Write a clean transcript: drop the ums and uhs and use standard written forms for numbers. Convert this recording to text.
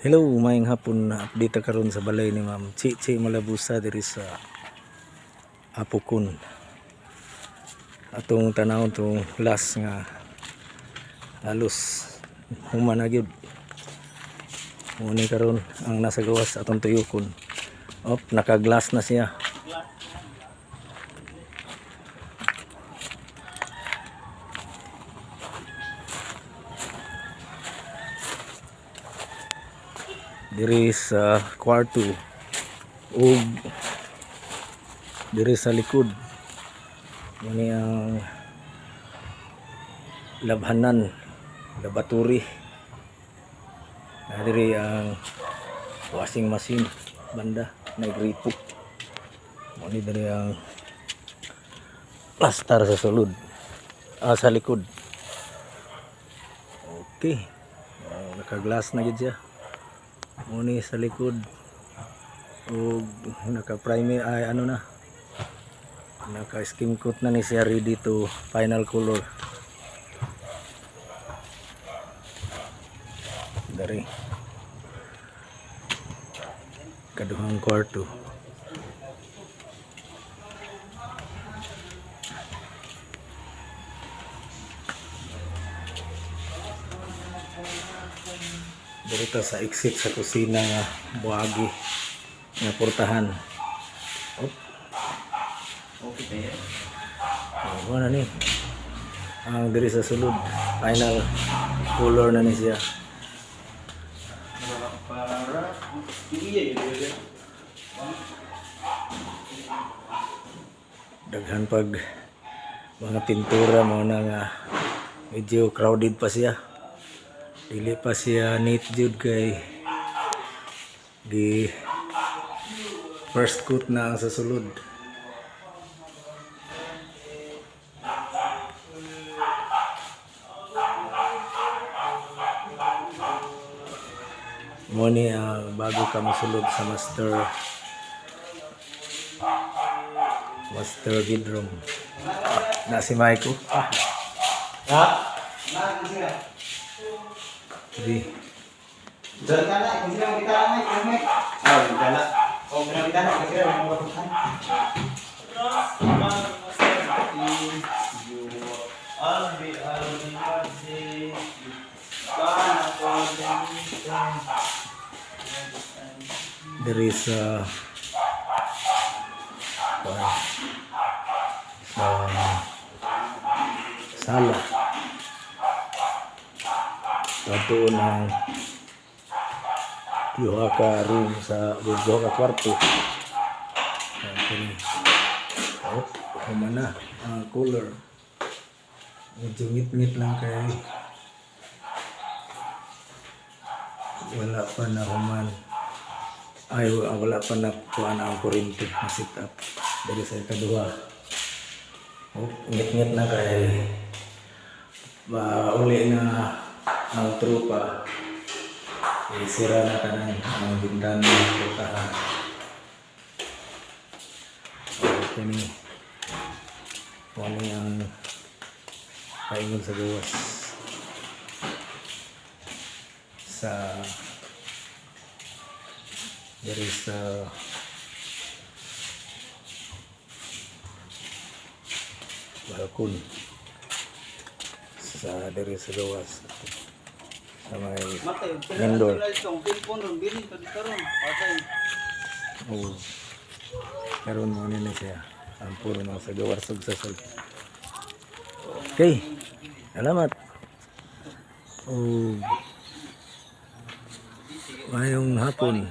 Hello, maayong hapon. Update ta karon sa balay ni Ma'am Chichi Malabusa diri sa Apokon. Atong tanawon tong last nga halos human na gyud. Mao ni karon ang nasa gawas, atong tuyokon. Op, naka-glass na siya. Diri sa kwarto ug diri sa likod, mao ni ang labhanan, lavatory na. Diri ang washing machine banda na gripo. Mao ni diri ang plaster sa sulod, ah, sa likod. Okay. Oh, naka-glass na gid siya. Mao ni sa likod ug naka primer, ay, ano na, naka skim coat na ni siya, ready to final color. Dari kaduhang kwarto. Diri ta sa exit sa kusina nga buagi nga portahan. Op. Okay tayo. Oh, na ni. Ang diri sa sulod, final color na ni siya. Para iya ya dia. Daghan pag mga pintura, mao na nga medyo crowded pa siya. Dili pa siya neat jud kay gi first coat na ang sa sulod. Mao ni ang bago ka mosulod sa master bedroom. Na si Maiko. Ah. Ha? Di. Bintana, kung sila magkita na, may. Ah, bintana. O, kung bintana, kung sila magkita. Diri sa sala. Tatuon ang duha ka room sa duha ka kwarto. Okay. Oh, human na ang color. Medyo ngit-ngit lang kay wala pa na human. Ay, wala pa na kuan ang kuryente na set up. Diri sa ikaduha. Oh, ngit-ngit na kay mauli na ang tropa. Isira na tanan ang bintana, portahan. Okay ni. Mao ni ang paingon sa gawas. Sa diri sa balkon sa diri sa gawas sa may Matay, indoor. Telepon ron, bilin pa dito ron. Patay. Oh. Karon mao ni na siya ang puro mga sa gawas ug sa sulod. Okay. Salamat. Oh. Ngayong hapon.